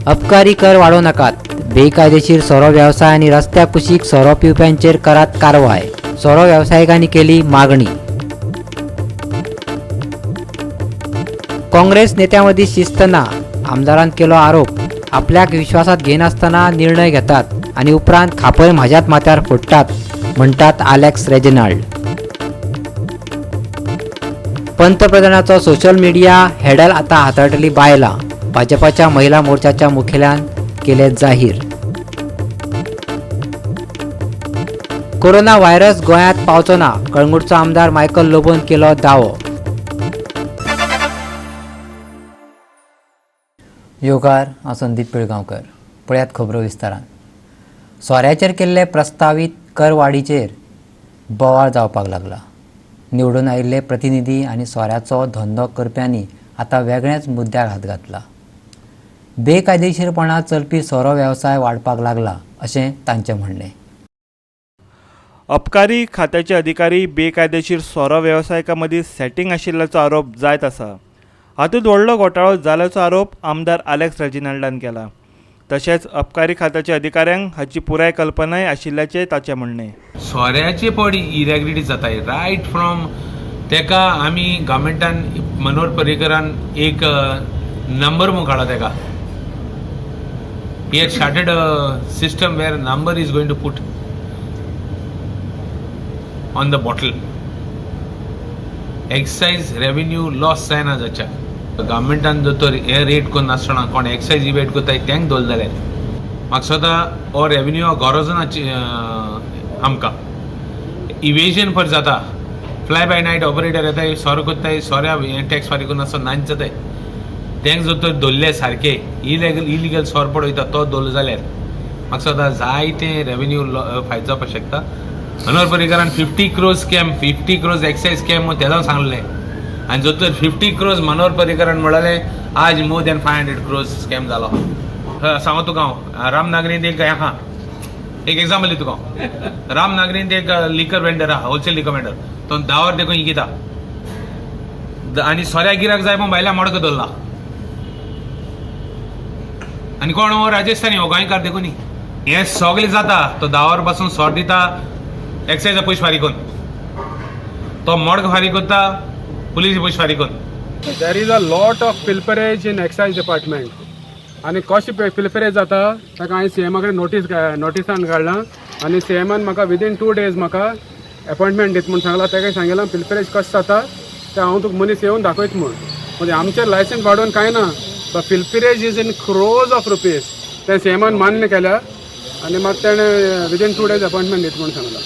अबकारी कर वाडोवं नाकात. बेकायदेशीर सोरो वेवसाय आनी रस्त्या कुशीक सोरो पिवप्यांचेर करात कारवाय, सोरो वेवसायिकांनी केली मागणी. काँग्रेस नेत्यांमदीं शिस्त ना, आमदारान केलो आरोप. आपल्याक विश्वासात घेनासतना निर्णय घेतात आनी उपरांत खापय म्हाज्याच माथ्यार फोडटात, म्हणटात आलेक्स रेजिनाल्ड. पंतप्रधानाचो सोशल मिडिया हँडल आतां हाताळटली बायलां, भाजपाच्या महिला मोर्चाच्या मुखेल्यान केले जाहीर. कोरोना व्हायरस गोंयांत पावचो ना, कळंगूटचो आमदार मायकल लोबोन केलो दावो. येवकार, हांव संदीप पिळगांवकर. पळयात खबरो विस्तारान. सोऱ्याचेर केल्ले प्रस्तावीत करवाडीचेर बोवाळ जावपाक लागला. निवडून आयिल्ले प्रतिनिधी आनी सोऱ्याचो धंदो करप्यांनी आतां वेगळ्याच मुद्द्याक हात घातला. बेकायदेशीरपणान चलपी सोरो वेवसाय वाडपाक लागला अशें तांचें म्हणणें. अबकारी खात्याचे अधिकारी बेकायदेशीर सोरो वेवसायिकां मदीं सेटिंग आशिल्ल्याचो आरोप जायत आसा. हातूंत व्हडलो घोटाळो जाल्याचो आरोप आमदार आलेक्स रेजिनाल्डान केला. तशेंच अबकारी खात्याच्या अधिकाऱ्यांक हाची पुराय कल्पनाय आशिल्ल्याचें ताचें म्हणणें. सोऱ्याचे पड इरेग्युलरिटी जाताय रायट फ्रॉम तेका आमी गव्हर्मेंटान मनोहर पर्रीकरान एक नंबर म्हूण काडला तेका. He had started a system where number is going to put on the bottle. Excise revenue loss जायना जाच्या गव्हर्मेंटान जर तर हे रेट करून नासतना कोण एक्सायज इवेट करताय तेंक दवरले जाल्यार म्हाका दिसता हो रेवेन्यू गरज ना आमकां. इवेजन पर जाता. फ्लाय बाय नायट ऑपरेटर येताय, सोरो करताय, सोऱ्या हें टॅक्स फारीक करून नासतना नाच जाताय. तेंक जर तर धरले सारके इलिगल इलिगल सोर पड वयता तो दवरलो जाल्यार म्हाका दिसता जायते रेवेन्यू फायदो जावपाक शकता. Manohar पर्रीकरान 50 crores scam, 50 crores excise scam तेन्ना सांगलें आनी जर तर 50 क्रोर्स मनोहर पर्रीकरान म्हळ्याले आज more than 500 crores scam जालो. सांगो तुका हांव, रामनागरींत एक आहा, एक एग्जाम्पल दिता तुका हांव. रामनागरींत एक लिकर वेंडर आहा, होलसेल लिकर वेंडर. तो 10 वर देखून इकिता आनी सोऱ्या गिराक जाय म्हूण भायल्या मडको दवरला. आनी कोण हो? राजस्थानी हो, गोंयकार देखून हें सगळें जाता. तो 10 वर पासून सोर दिता, एक्सायजा पयशे फारीक करून. तो मडको फारीक करता, पुलीस पयशे फारीक करून. There is a lot of pilferage in excise department. आनी कशें पिल्फरेज जाता ताका हांवें सीएमा कडेन नोटीस नोटिसान काडलां आनी सीएमान म्हाका विदीन 2 डेज म्हाका अपॉयंटमेंट दित म्हूण सांगलां. ताका सांगिलां पिल्फरेज कशें जाता तें हांव तुका मनीस येवन दाखयत म्हूण. म्हणजे आमचें लायसन्स वाडोवन कांय ना, but pilferage is in crores of rupees. तें सीएमान मान्य केल्या आनी म्हाका तेणें विदीन 2 डेज अपॉयंटमेंट दित म्हूण सांगलां.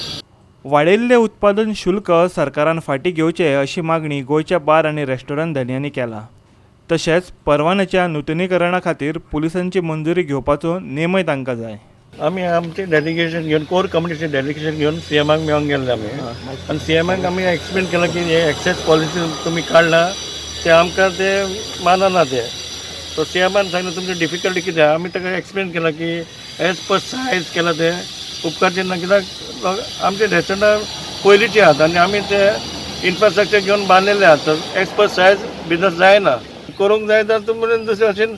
वाडयल्लें उत्पादन शुल्क सरकारान फाटीं घेवचें अशी मागणी गोंयच्या बार आनी रेस्टॉरंट धनयांनी केला. तशेंच परवान्याच्या नुतनीकरणा खातीर पुलिसांची मंजुरी घेवपाचो नेमय तांकां जाय. आमी आमचें डेलिगेशन घेवन, कोर कमिटीचें डेलिगेशन घेवन सीएमाक मेळोंक गेल्ले आमी आनी सीएमाक आमी एक्सप्लेन केलां की हे एक्सायज पॉलिसी तुमी काडला ते आमकां ते मानना ते. सो सीएमान सांगलें, तुमची डिफिकल्टी कितें आहा? आमी ताका एक्सप्लेन केलां की एज पर सायज केलां तें उपकारचें ना, कित्याक आमचे रेस्टॉरंटां पयलींचे आहात आनी आमी ते इन्फ्रास्ट्रक्चर घेवन बांदिल्ले आहात. एज पर सायज बिजनस जायना. करूंक जाय जाल्यार तुमी दुसरे भाशेन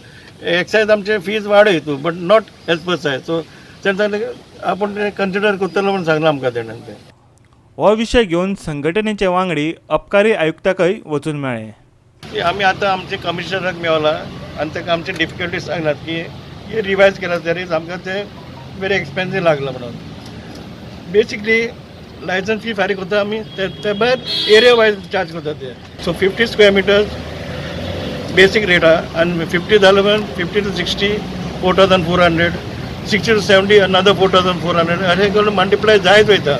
एक्सायज आमचे फीज वाडय तूं, but not as per size. So तेणें सांगलें की आपूण तें कन्सिडर करतलो म्हूण सांगलां आमकां तेणें तें. हो विशय घेवन संघटनेचे वांगडी अबकारी आयुक्ताकय वचून मेळ्ळे. की आमी आतां आमचे कमिशनराक मेवला आनी ताका आमचे डिफिकल्टीज सांगलात की हे रिवायज केला तरी आमकां ते वेरी एक्सपेन्सीव लागला म्हणून. बेसिकली लायसन्स फी फारीक करता आमी, ते ते भायर एरिया वायज चार्ज करता ते. So 50 square meters basic rate आहा आनी 50 जालें म्हणून 50 to 60 4,400, 60 to 70 another 4,400, अशें करून मल्टिप्लाय जायत वयता.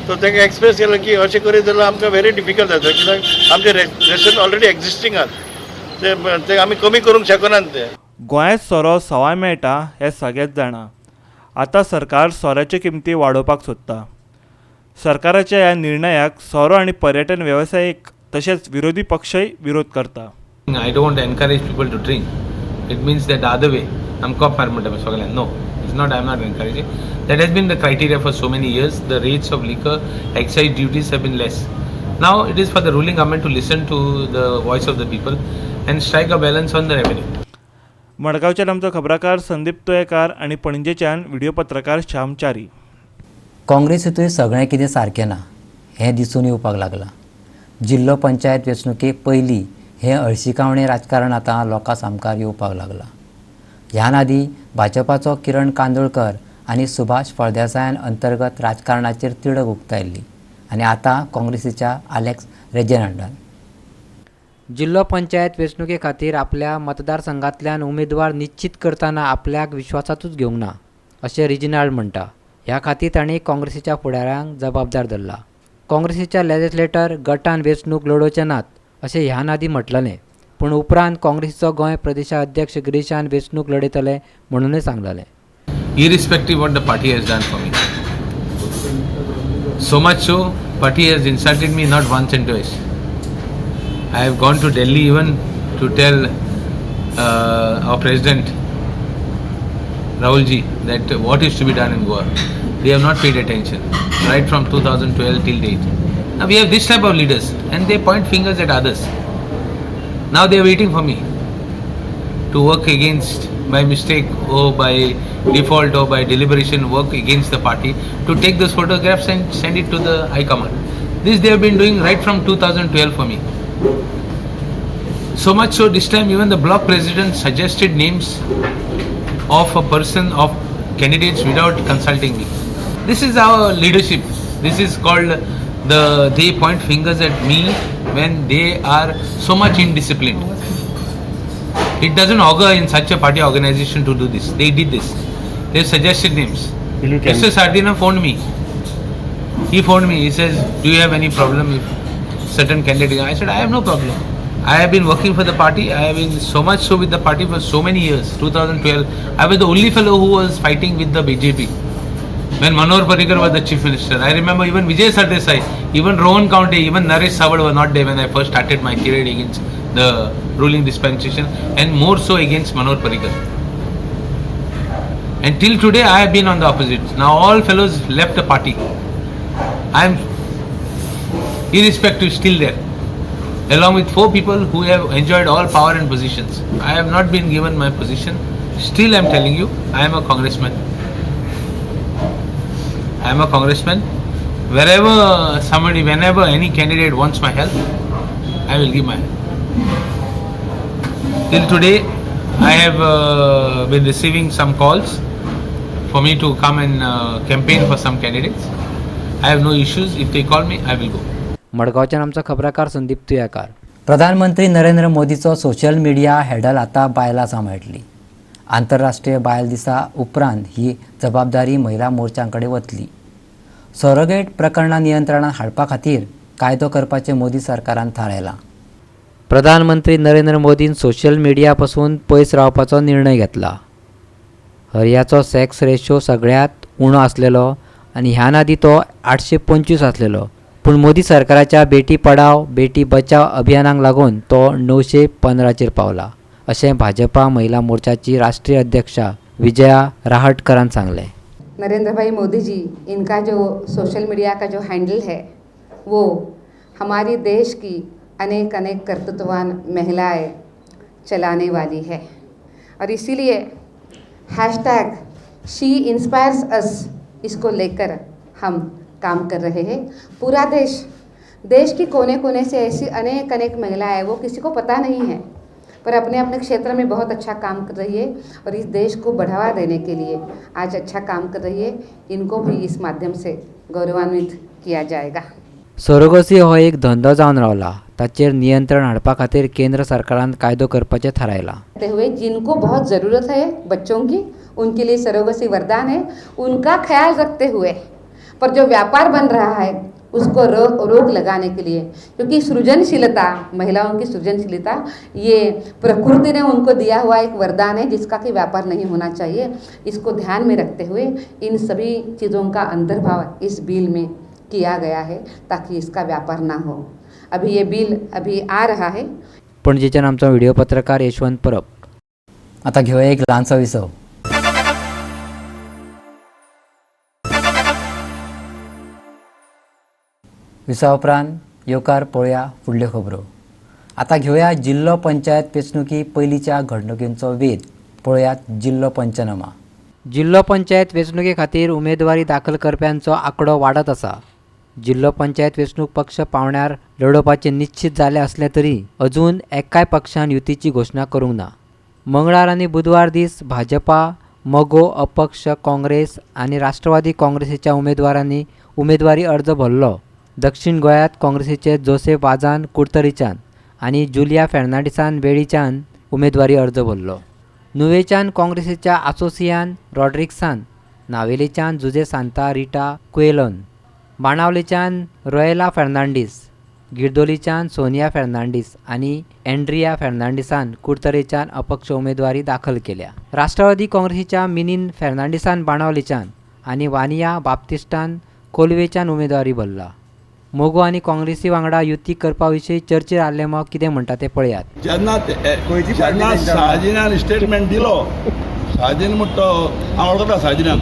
सो तांकां एक्सप्रेस केलें की अशें करीत जाल्यार आमकां व्हेरी डिफिकल्ट जाता, कित्याक आमचे रेस्टॉरंट ऑलरेडी एक्झिस्टींग आहात, ते ते आमी कमी करूंक शकनात ते. गोंयांत सोरो सवाय मेळटा हें सगळेच जाणा. आतां सरकार सोऱ्याच्यो किमती वाडोवपाक सोदता. सरकाराच्या ह्या निर्णयाक सोरो आनी पर्यटन वेवसायीक तशेंच विरोधी पक्षय विरोध करता. I don't want to encourage people to drink. It means that the other way. I'm cop म्हणटा सगळ्यांक. No, it's not. I'm not encouraging. That has been the criteria for so many years. The rates of liquor, excise duties have been less. Now it is for the ruling government to listen to the voice of the people and strike a balance on the revenue. मडगांवच्यान आमचो खबराकार संदीप तुयेकार आनी पणजेच्यान video पत्रकार श्याम च्यारी. काँग्रेसींतूय सगळें कितें सारकें ना हें दिसून येवपाक लागलां. जिल्लो पंचायत वेंचणुके पयलीं हें हळशिकावणें राजकारण आतां लोकां सामकार येवपाक लागलां. ह्यान आदीं भाजपाचो किरण कांदोळकर आनी सुभाष फळदेसायान अंतर्गत राजकारणाचेर तिडक उक्तायल्ली आनी आतां काँग्रेसीच्या आलेक्स रेजिनाल्डान. जिल्लो पंचायत वेंचणुके खातीर आपल्या मतदारसंघांतल्यान उमेदवार निश्चीत करतना आपल्याक विश्वासांतूच घेवंक ना अशें रेजिनाल्ड म्हणटा. ह्या खातीर तांणी काँग्रेसीच्या फुडाऱ्यांक जबाबदार धरला. काँग्रेसीच्या लेजिस्लेटर गटान वेंचणूक लडोवचे नात अशें ह्यान आदीं म्हटलेलें, पूण उपरांत काँग्रेसीचो गोंय प्रदेशाध्यक्ष गिरीशान वेंचणूक लडयतले म्हणूनय सांगलेलें. Irrespective what the party has done for me. So much so, party has insulted me not once and twice. I have gone to Delhi even to tell our president Rahul ji that what is to be done in Goa. They have not paid attention right from 2012 till date. Now we have this type of leaders and they point fingers at others. Now they are waiting for me to work against, by mistake or by default or by deliberation, work against the party, to take those photographs and send it to the high command. This they have been doing right from 2012 for me. So much so, this time even the block president suggested names of a person, of candidates without consulting me. This is our leadership. This is called they point fingers at me when they are so much indisciplined. It doesn't augur in such a party organization to do this. They did this. They suggested names. Mr. Sardinha phoned me. He phoned me. He says, do you have any problem if certain candidate? I said, I have no problem. I have been working for the party. I have been so much so with the party for so many years. 2012, I was the only fellow who was fighting with the BJP. When Manohar Parrikar was the chief minister, I remember even Vijay Sardesai, even Rohan Khaunte, even Naresh Sawad were not there when I first started my career against the ruling dispensation, and more so against Manohar Parrikar. And till today, I have been on the opposite. Now all fellows left the party. I am, irrespective, still there, along with 4 people who have enjoyed all power and positions. I have not been given my position. Still I am telling you, I am a congressman. I am a congressman. Wherever somebody, whenever any candidate wants my help, I will give my help. Till today, I have been receiving some calls for me to come and campaign for some candidates. I have no issues. If they call me, I will go. मडगांवच्यान आमचो खबराकार संदीप तुयेकार. प्रधानमंत्री Narendra मोदीचो social media handle आतां बायलां सांबाळटली. आंतरराष्ट्रीय बायल दिसा उपरांत ही जबाबदारी महिला मोर्चां कडेन वतली. सरोगेट प्रकरणां नियंत्रणात हाडपा खातीर कायदो करपाचें मोदी सरकारान थारायलां. प्रधानमंत्री नरेंद्र मोदीन सोशल मिडिया पसून पयस रावपाचो निर्णय घेतला. हरयाचो सेक्स रेशो सगळ्यांत उणो आसलेलो आनी ह्यान आदीं तो 825 आसलेलो, पूण मोदी सरकाराच्या बेटी पढाव बेटी बचाव अभियानाक लागून तो 915चेर पावला अशें भाजपा महिला मोर्चाची राष्ट्रीय अध्यक्षा विजया राहटकरान सांगलें. नरेंद्र भाई मोदी जी, इनका जो सोशल मीडिया का जो हैंडल है वो हमारी देश की अनेक अनेक कर्तृत्ववान महिलाएं चलाने वाली है और इसीलिए हैशटैग she inspires अस इसको लेकर हम काम कर रहे हैं। पूरा देश, देश की कोने कोने से ऐसी अनेक अनेक महिलाएं, वो किसी को पता नहीं है, पर अपने अपने क्षेत्र में बहुत अच्छा काम कर रही है और इस देश को बढ़ावा देने के लिए आज अच्छा काम कर रही है। इनको भी इस माध्यम से गौरवान्वित किया जाएगा। सरोगसी हो एक धंदो जावन रावला, ताचेर नियंत्रण हाडपा खातीर केंद्र सरकारान कायदो करपाचें थारायलां। हुए जिनको बहुत ज़रूरत है बच्चों की, उनके लिए सरोगसी वरदान है, उनका ख्याल रखते हुए पर जो व्यापार बन रहा है उसको रोक लगाने के लिए, क्योंकि सृजनशीलता, महिलाओं की सृजनशीलता ये प्रकृति ने उनको दिया हुआ एक वरदान है जिसका कि व्यापार नहीं होना चाहिए। इसको ध्यान में रखते हुए इन सभी चीज़ों का अंतर्भाव इस बिल में किया गया है ताकि इसका व्यापार ना हो। अभी ये बिल अभी आ रहा है। पणजेच्यान आमचो व्हिडिओ पत्रकार यशवंत परब. आता घेऊया एक ल्हानसो विसव. विसवा उपरांत येवकार पळोवया फुडल्यो खबरो. आतां घेवया जिल्लो पंचायत वेंचणुकी पयलींच्या घडणुकींचो वेध. पळयात जिल्लो पंचनामा. जिल्लो पंचायत वेंचणुके खातीर उमेदवारी दाखल करप्यांचो आंकडो वाडत आसा. जिल्लो पंचायत वेंचणूक पक्ष पावण्यार लडोवपाचें निश्चित जालें आसलें तरी अजून एकाय पक्षान युतीची घोशणा करूंक ना. मंगळार आनी बुधवार दीस भाजपा, मगो, अपक्ष, काँग्रेस आनी राष्ट्रवादी काँग्रेसीच्या उमेदवारांनी उमेदवारी अर्ज भरलो. दक्षिण गोंयांत काँग्रेसीचे जोसेफ वाजान कुडतरीच्यान आनी जुलिया फेर्नांडीसान वेळीच्यान उमेदवारी अर्ज भरलो. नुवेच्यान काँग्रेसीच्या आसोसियान रॉड्रिक्सान, नावेलीच्यान जुजे सांता रिटा कुएलन, बाणावलेच्यान रोयला फेर्नांडीस, गिरदोलीच्यान सोनिया फेर्नांडीस आनी एंड्रिया फेर्नांडीसान कुडतरेच्यान अपक्ष उमेदवारी दाखल केल्या. राष्ट्रवादी काँग्रेसीच्या मिनीन फेर्नांडीसान बाणावलेच्यान आनी वानिया बाप्तिस्टान कोलवेच्यान उमेदवारी भरला. मगो आनी काँग्रेसी वांगडा युती करपा विशीं चर्चेर आल्लेमाव कितें म्हणटा तें पळयात. जेन्ना जेन्ना साजिनान स्टेटमेंट दिलो, साजीन म्हणटा हांव वळखता साजिनाक,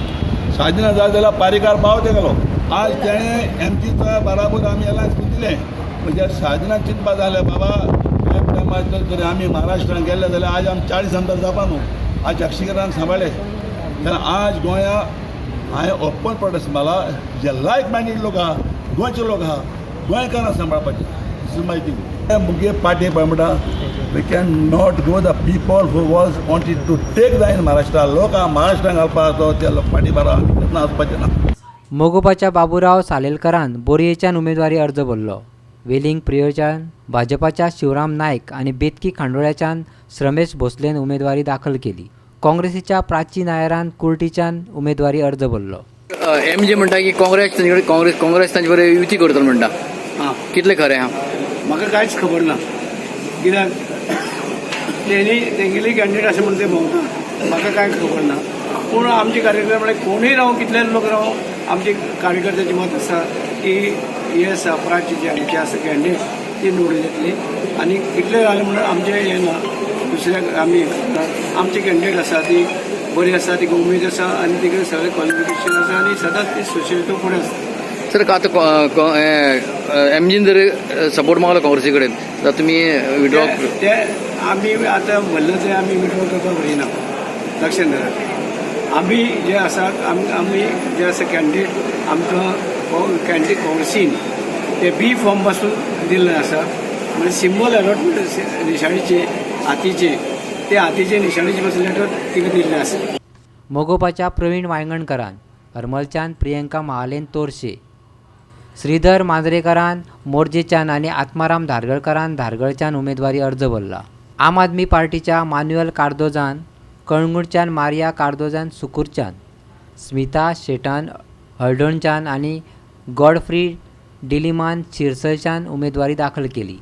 साजिना जाय जाल्यार पारीकार पाव तेगेलो. आज तेणें एमजीच्या बराबर आमी एलायन्स दिलें. म्हणजे साजिनान चिंतपा जालें बाबा एक टायमार जर आमी महाराष्ट्रान गेले जाल्यार आज आमी 40 आमदार जावपा न्हू, आज अक्षीकरान सांबाळ्ळे. तेन्ना आज गोंया हांवें ओपन प्रोटेस्ट मारला, जे लायक मायंडेड लोक आहा, गोंयचे लोक आहा, गोंयकारां सांबाळपाचें. This is my thing. मुगे पार्टी पळय म्हणटा, we can not go the people who was wanted to take the in Maharashtra. लोक महाराष्ट्रान घालपाचो ते लोक पार्टी बारा तेन्ना वचपाचें ना. मगोपाच्या बाबुराव सालेलकरान बोरयेच्यान उमेदवारी अर्ज भरलो. वेलिंग प्रियोळच्यान भाजपाच्या शिवराम नायक आनी बेतकी खांडोळ्याच्यान श्रमेश भोसलेन उमेदवारी दाखल केली. काँग्रेसीच्या प्राची नायरान कुर्टीच्यान उमेदवारी अर्ज भरलो. एम जे म्हणटा की काँग्रेस तांचे कडेन काँग्रेस तांचे बरोबर युती करतलो म्हणटा, कितलें खरें आहा? म्हाका कांयच खबर ना, कित्याक तेणी तेंगेली कॅन्डिडेट अशें म्हणून ते भोंवता, म्हाका कांय खबर ना. पूण आमचे कार्यकर्ते म्हळ्यार कोणूय रावं, कितले लोक रावं, आमचे कार्यकर्त्याचें मत आसा की हे आसा प्राची जी आमची आसा कॅन्डिडेट ती निवडून येतली. आनी कितले जालें म्हणून आमचें हें ना, दुसऱ्याक आमी आमची कॅन्डिडेट आसा ती बरी आसा, तिका उमेद आसा आनी तिका सगळें क्वॉलिफिकेशन आसा आनी सदांच ती सोशलिटी फुडें आसता. सर आतां एमजीन जर सपोर्ट मागलो काँग्रेसी कडेन जाल्यार तुमी विड्रॉ? ते आमी आतां म्हणलें तें आमी विड्रॉ करपाक व्हरिना, लक्षात धरात. आमी जे आसा आमी जे आसा कॅन्डिडेट आमकां कॅन्डिडेट काँग्रेसीन ते बी फॉर्म पासून दिल्लें आसा, म्हणजे सिंबल अलॉटमेंट निशाणीचे हातीचे ते हातीचे निशाणीचे पासून लेटर तिका दिल्लें आसा. मगोपाच्या प्रवीण वायंगणकरान हरमलच्यान, प्रियंका महालेन तोरशे, श्रीधर मांजरेकरान मोरजेच्यान आनी आत्माराम धारगळकरान धारगळच्यान उमेदवारी अर्ज भरला. आम आदमी पार्टीच्या मान्युएल कार्दोजान कळंगूटच्यान, मारिया कार्दोजान सुकूरच्यान, स्मिता शेटान हळदोणच्यान आनी गॉडफ्री डिलिमान शिरसयच्यान उमेदवारी दाखल केली.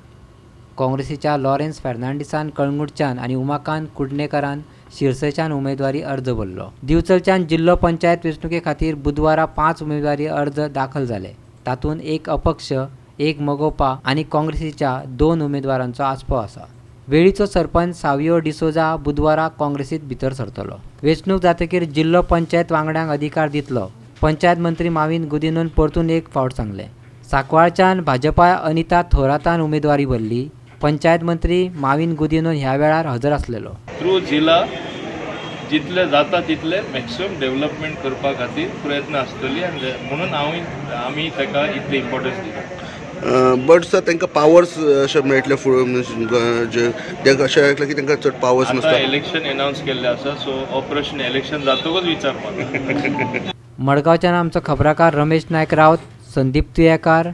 काँग्रेसीच्या लॉरेन्स फेर्नांडीसान कळंगूटच्यान आनी उमाकांत कुडणेकरान शिरसयच्यान उमेदवारी अर्ज भरलो. दिवचलच्यान जिल्लो पंचायत वेंचणुके खातीर बुधवारा 5 उमेदवारी अर्ज दाखल जाले. तातूंत 1 अपक्ष, 1 मगोपा आनी काँग्रेसीच्या 2 उमेदवारांचो आस्पाव आसा. वेळीचो सरपंच सावियो डिसोजा बुधवारा काँग्रेसीत भितर सरतलो. वेंचणूक जातकीर जिल्लो पंचायत वांगड्यांक अधिकार दितलो, पंचायत मंत्री माविन गुदिनोन परतून एक फावट सांगलें. सांकवाळच्यान भाजपा अनिता थोरातान उमेदवारी भरली. पंचायत मंत्री माविन गुदिनोन ह्या वेळार हजर आसलेलो. थ्रू जिला जितले जाता तितले मॅक्सिमम डेव्हलपमेंट करपा खातीर प्रयत्न आसतली आनी म्हणून हांव आमी ताका इतले इम्पॉर्टन्स दिता. बट सर तांकां पावर्स अशें मेळटले जे तांकां अशें आयकलां की तांकां चड पावर्स नासता. इलेक्शन अनावन्स केल्लें आसा, सो ऑपरेशन इलेक्शन जातकूच विचार म्हाका. मडगांवच्यान आमचो खबराकार रमेश नायक रावत, संदीप तुयेकार,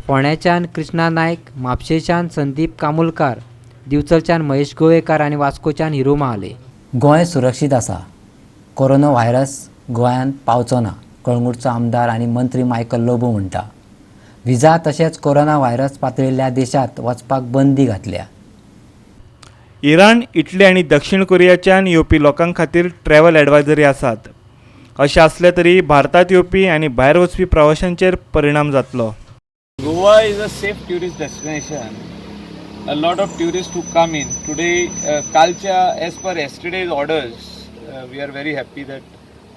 फोंड्याच्यान कृष्णा नायक, म्हापशेच्यान संदीप कामुलकार, दिवचलच्यान महेश गोवेकार आनी वास्कोच्यान हिरू महाले. गोंय सुरक्षीत आसा, कोरोना व्हायरस गोंयांत पावचो ना, कळंगूटचो आमदार आनी मंत्री मायकल लोबो म्हणटा. विजा तशेंच कोरोना व्हायरस पातळिल्ल्या देशांत वचपाक बंदी घातल्या. इराण, इटली आनी दक्षिण कोरियाच्यान येवपी लोकां खातीर ट्रॅव्हल एडवायजरी आसात. अशें आसलें तरी भारतांत येवपी आनी भायर वचपी प्रवाशांचेर परिणाम जातलो. Goa is a safe tourist destination. A lot of tourists who come in today, Kalcha, as per yesterday's orders, we are very happy that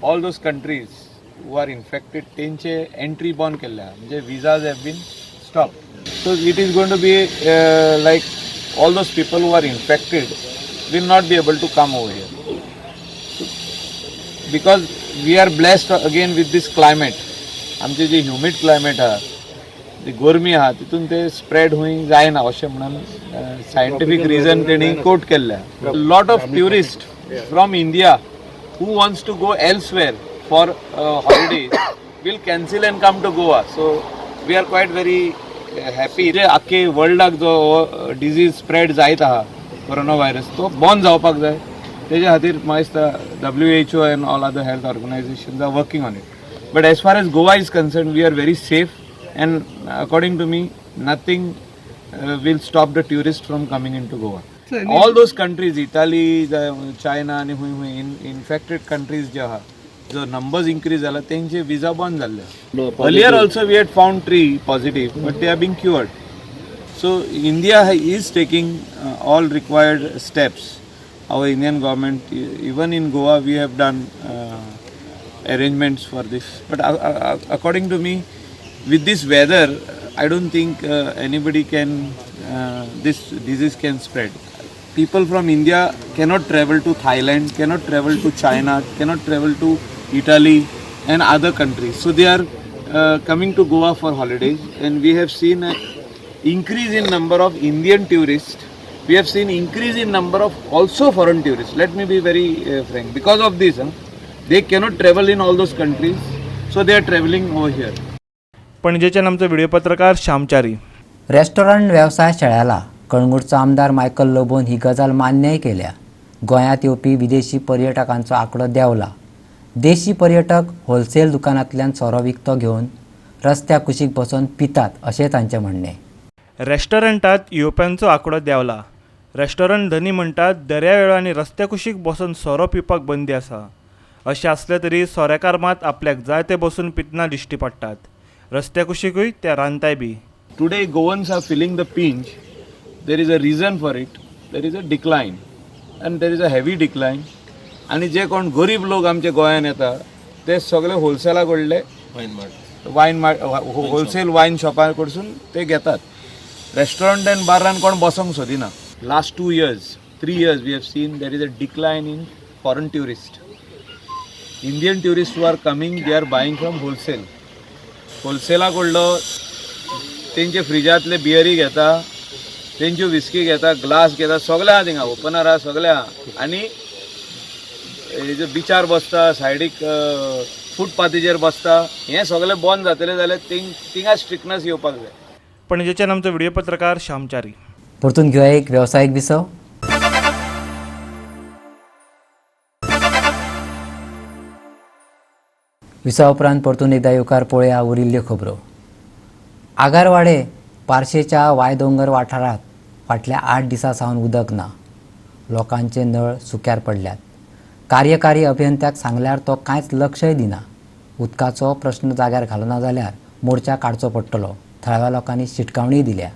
all those countries who are infected, तेंचे entry बंद केल्ले आहा, म्हणजे visas have been stopped. So it is going to be like all those people who are infected will not be able to come over here. Because we are blessed again with this climate, आमचे जे ह्युमीड climate आहा, जी गोरमी आहा, तितून ते spread हुंय जायना अशें म्हणून scientific reason तेणी कोट केल्ले. Lot of tourist from India who wants to go elsewhere for holiday will cancel and come to Goa. So we are quite very happy. जे आख्खे वर्ल्डाक जो हो डिजीज स्प्रेड जायत आहा कोरोना व्हायरस, तो बंद जावपाक जाय. तेज्या खातीर म्हाका दिसता WHO and all other health organizations are working on it. But as far as Goa is concerned, we are very safe, and according to me, nothing will stop the tourist from coming into Goa. All those countries, Italy, China आनी खूंय खूंय infected countries जे आहा, जो numbers increase जाला, तेंचे visa बंद जाल्ले. Earlier also we had found three positive, but they are being cured. So India is taking all required steps. Our Indian government, even in Goa, we have done arrangements for this. But according to me, with this weather, I don't think anybody can, this disease can spread. People from India cannot travel to Thailand, cannot travel to China, cannot travel to Italy and other countries. So they are coming to Goa for holidays, and we have seen an increase in number of Indian tourists. We have seen increase in number of also foreign tourists. Let me be very frank. Because of this, they cannot travel in all those countries, so they are traveling over here. पणजेच्यान आमचो video पत्रकार श्यामचारी. Restaurant वेवसाय शेळेला. कळंगूटचो आमदार Michael लोबोन ही गजाल मान्यय केल्या. गोंयांत येवपी विदेशी पर्यटकांचो आंकडो देंवला. देशी पर्यटक होलसेल दुकानांतल्यान सोरो विकतो घेवन रस्त्या कुशीक बसून पितात, अशें तांचें म्हणणें. रेस्टॉरंटात येवप्यांचो आंकडो देंवला. रेस्टॉरंट धनी म्हणटात, दर्यावेळो आनी रस्त्या कुशीक बसून सोरो पिवपाक बंदी आसा. अशें आसलें तरी सोऱ्याकार मात आपल्याक जाय ते बसून पितना दिश्टी पडटात. रस्त्या कुशिकूय ते रांदताय बी. Today, Goans are feeling the pinch. There is a reason for it. There is a decline, and there is a heavy decline. आनी जे कोण गरीब लोक आमच्या गोंयान येता, ते सगळे होलसेला कडले वायन, होलसेल वायन शॉपा कडसून ते घेतात. रेस्टॉरंट आनी बारान कोण बसोंक सोदिना. Last 2 years, 3 years, we have seen there is a decline in foreign tourist. Indian tourist who are coming, they are buying from wholesale. होलसेला कडलो तेंचे फ्रिजांतले बियरी घेता, तेंच्यो विस्की घेता, ग्लास घेता, सगळें आहा थिंगा, ओपनर आहा, सगळें आहा. आनी हे बिचार बसता, सायडीक फुटपाथीचेर बसता. हें सगळें बंद जातलें जाल्यार थिंगा स्ट्रिक्टनस येवपाक जाय. पणजेच्यान आमचो व्हिडिओ पत्रकार श्यामचारी. परतून घेवया एक वेवसायीक विसव. विसवा उपरांत परतून एकदा येवकार. पळोवया उरिल्ल्यो खबरो. आगारवाडे पार्शेच्या वायदोंगर वाठारांत फाटल्या 8 दिसां सावन उदक ना. लोकांचे नळ सुक्यार पडल्यात. कार्यकारी अभियंत्याक सांगल्यार तो कांयच लक्षय दिना. उदकाचो प्रश्न जाग्यार घालना जाल्यार मोर्चा काडचो पडटलो, थळाव्या लोकांनी शिटकावणीय दिल्या.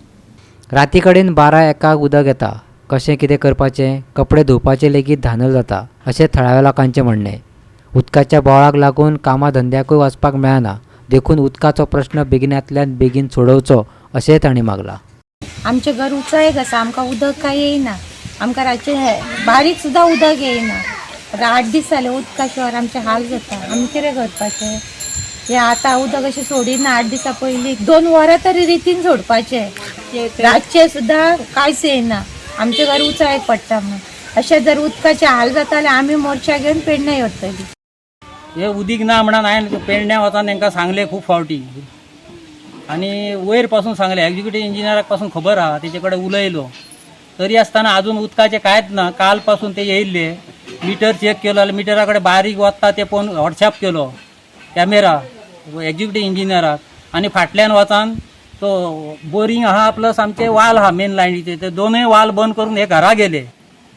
राती कडेन 12-1 उदक येता. कशें कितें करपाचें, कपडे धुवपाचें लेगीत धांदल जाता, अशें थळाव्या लोकांचें म्हणणें. उदकाच्या बोळाक लागून कामा धंद्याकूय वचपाक मेळना. देखून उदकाचो प्रश्न बेगिनांतल्यान बेगीन सोडोवचो, अशेंय तांणी मागलां. आमचें घर उंचायेक आसा. आमकां उदक कांय येयना. आमकां रातचें बारीक सुद्दां उदक येयना. आतां 8 दीस जाले, उदका शिवाय आमचे हाल जाता. आमी कितें करपाचें हें? आतां उदक अशें सोडिना. 8 दिसां पयलीं 2 वरां तरी रितीन सोडपाचें. रातचें सुद्दां कांयच येयना. आमचें घर उंचायेक पडटा म्हणून. अशें जर उदकाचे हाल जाता जाल्यार आमी मोर्चा घेवन पेडणे वतली. हे उदीक ना म्हणून हांवें पेडण्या वचोन तांकां सांगलें खूब फावटी आनी वयर पासून सांगलें. एग्जिक्युटीव इंजिनियराक पासून खबर आहा, तेचे कडेन उलयलो. तरी आसतना अजून उदकाचें कांयच ना. काल पासून ते येयल्ले. मिटर चॅक केलो जाल्यार मिटरा कडेन बारीक वता ते पळोवन व्हॉट्सॅप केलो कॅमेरा एग्जिक्युटीव इंजिनियराक. आनी फाटल्यान वचान तो बोरींग आहा, प्लस आमचे वाल आहा मेन लायनीचे, ते दोनूय वाल बंद करून हे घरा गेले.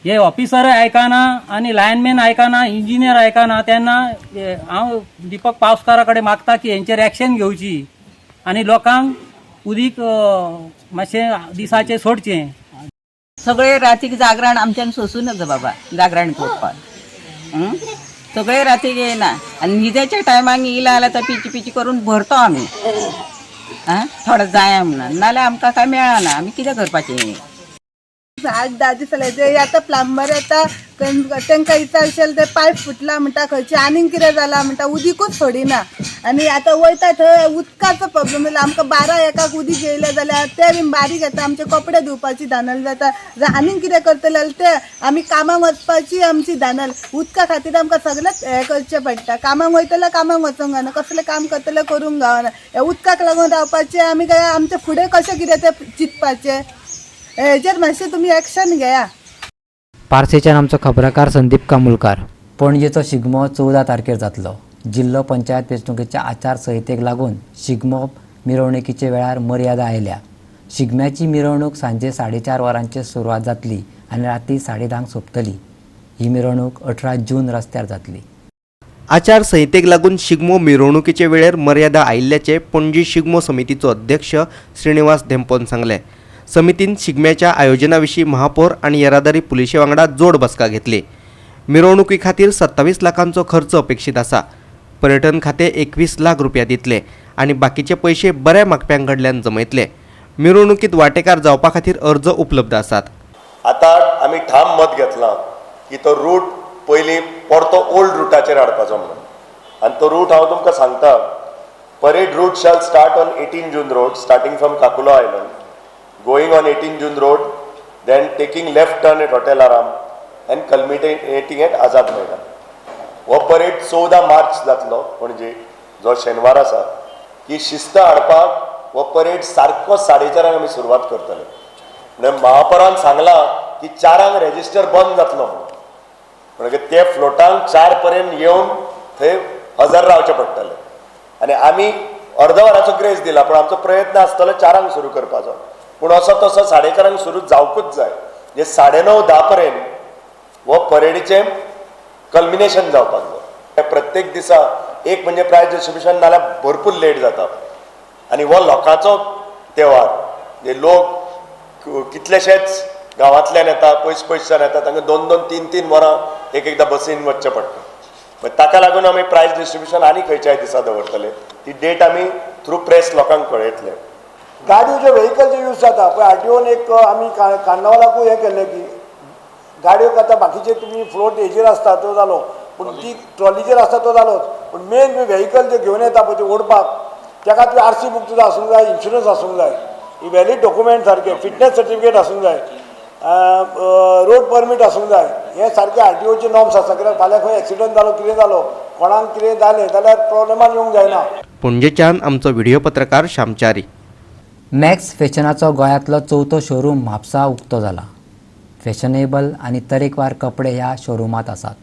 हे ऑफिसरय आयकना आनी लायनमॅन आयकना, इंजिनियर आयकना. तेन्ना हे हांव दिपक पावसकारा कडेन मागता की हेंचेर एक्शन घेवची आनी लोकांक उदीक मातशें दिसाचें सोडचें. सगळे रातीक जागरण आमच्यान सोसूं नजो बाबा. जागरण करपाक सगळे रातीक येयना आनी न्हिदेच्या टायमाक येयला जाल्यार तो पिची पिची करून भरतो आमी. आं, थोडो जाया म्हणून, नाल्यार आमकां कांय मेळना. आमी कितें करपाचें? 8-10 दीस जाले ते आतां प्लंबर येता तांकां विचारशेल ते पायप फुटला म्हणटा, खंयचे आनीक कितें जालां म्हणटा, उदीकूच सोडिना. आनी आतां वयता थंय उदकाचो प्रॉब्लम जालो. आमकां 12-1 उदीक येयलें जाल्यार ते बीन बारीक येता, आमचे कपडे धुवपाची धानल जाता. आनीक कितें करतले जाल्यार ते आमी कामाक वचपाची आमची धानल. उदका खातीर आमकां सगळेंच हें करचें पडटा. कामाक वयतले कामाक वचूंक गावना, कसलें काम करतले करूंक गावना. हे उदकाक लागून रावपाचें आमी काय आमचें फुडें कशें कितें तें चिंतपाचें, हेजेर मातशें तुमी एक्शन घेया. पार्सेच्यान आमचो खबराकार संदीप कामुलकार. पणजेचो शिगमो 14 तारखेर जातलो. जिल्लो पंचायत वेंचणुकेच्या आचारसंहितेक लागून शिगमो मिरवणुकीच्या वेळार मर्यादा आयल्या. शिगम्याची मिरवणूक सांजे 4:30 वरांचेर सुरवात जातली आनी राती 10:30 सोंपतली. ही मिरवणूक 18 जून रस्त्यार जातली. आचारसंहितेक लागून शिगमो मिरवणुकीचे वेळेर मर्यादा आयिल्ल्याचे पणजी शिगमो समितीचो अध्यक्ष श्रीनिवास धेंपोन सांगलें. समितीन शिगम्याच्या आयोजना विशीं महापौर आनी येरादारी पुलिशे वांगडा जोड बसका घेतली. मिरवणुकी खातीर 27 लाखांचो खर्च अपेक्षीत आसा. पर्यटन खातें 21 लाख रुपया दितले आनी बाकीचे पयशे बऱ्या मागप्यां कडल्यान जमयतले. मिरवणुकीत वांटेकार जावपा खातीर अर्ज उपलब्ध आसात. आतां आमी ठाम मत घेतलां की तो रूट पयलीं परतो ओल्ड रुटाचेर हाडपाचो म्हणून, आनी तो रूट हांव तुमकां सांगता. Parade route shall start on 18 June road, starting from Caculo island, going on 18 June road, then taking left turn at Hotel Aram and culminating at Azad Maidan. हो परेड 14 मार्च जातलो पणजे, जो शेनवार आसा. की शिस्त हाडपाक हो परेड सारको 4:30 आमी सुरवात करतले. म्हणजे महापौरान सांगलां की 4 रेजिस्टर बंद जातलो म्हणून, म्हणजे ते फ्लोटांक 4 पर्यंत येवन थंय हजर रावचें पडटलें. आनी आमी अर्द वराचो ग्रेस दिला, पूण आमचो प्रयत्न आसतलो 4 सुरू करपाचो. पूण असो तसो 4:30 सुरू जावकूच जाय. म्हणजे 9:30-10 पर्यंत हो परेडीचें कल्मिनेशन जावपाक जाय. प्रत्येक दिसा एक म्हणजे प्रायज डिस्ट्रिब्युशन नाल्यार भरपूर लेट जाता. आनी हो लोकांचो तेवार, म्हणजे लोक कितलेशेच गांवांतल्यान येता, पयस पयसच्यान येता, तांकां 2-2, 3-3 वरां एक एकदां बसीन वचचें पडटा. ताका लागून आमी प्रायज डिस्ट्रिब्युशन आनी खंयच्याय दिसा दवरतले. ती डेट आमी थ्रू प्रेस लोकांक कळयतले. गाडयो ज्यो व्हेकल जे यूज जाता पळय, आरटीओन एक आमी कार्नावालाकूय हें केल्लें की गाडयो आतां बाकीचे तुमी फ्लोट हेजेर आसता तो जालो, पूण ती ट्रॉलीचेर आसता तो जालोच, पूण मेन तुमी व्हेकल जे घेवन येता पळय ते ओडपाक, ताका तुवें आरसी बूक तुजो आसूंक जाय, इन्शुरन्स आसूंक जाय, व्हॅलीड डॉक्युमेंट सारके, फिटनेस सर्टिफिकेट आसूंक जाय, रोड परमीट आसूंक जाय. हे सारके आरटीओचे नॉर्म्स आसा. कित्याक फाल्यां खंय एक्सिडंट जालो, कितें जालो, कोणाक कितें जालें जाल्यार प्रॉब्लेमान येवंक जायना. पणजेच्यान आमचो व्हिडिओ पत्रकार श्यामचारी. मॅक्स फॅशनाचो गोंयांतलो चवथो शोरूम म्हापसा उक्तो जाला. फॅशनेबल आनी तरेकवार कपडे ह्या शोरुमांत आसात.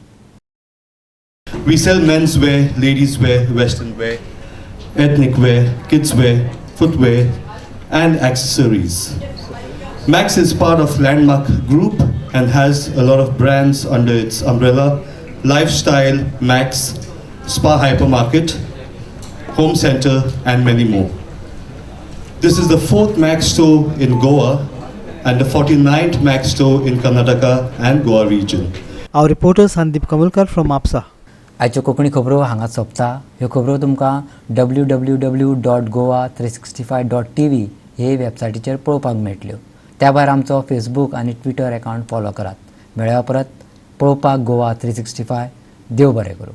We sell men's wear, ladies wear, western wear, ethnic wear, kids wear, footwear and accessories. Max is part of Landmark Group and has a lot of brands under its umbrella: Lifestyle, Max, Spa Hypermarket, Home Center and many more. This is the 4th Max store in Goa and the 49th Max store in Karnataka and Goa region. Our reporter Sandeep Kamulkar from Mapsa. आयच्यो कोंकणी खबरो हांगा सोंपता. ह्यो खबरो तुमकां www.goa365.tv हे वेबसायटीचेर पळोवपाक मेळटल्यो. त्या भायर आमचो फेसबूक आनी ट्विटर अकावंट फॉलो करात. मेळया परत पळोवपाक गोवा 365. देव बरें करूं.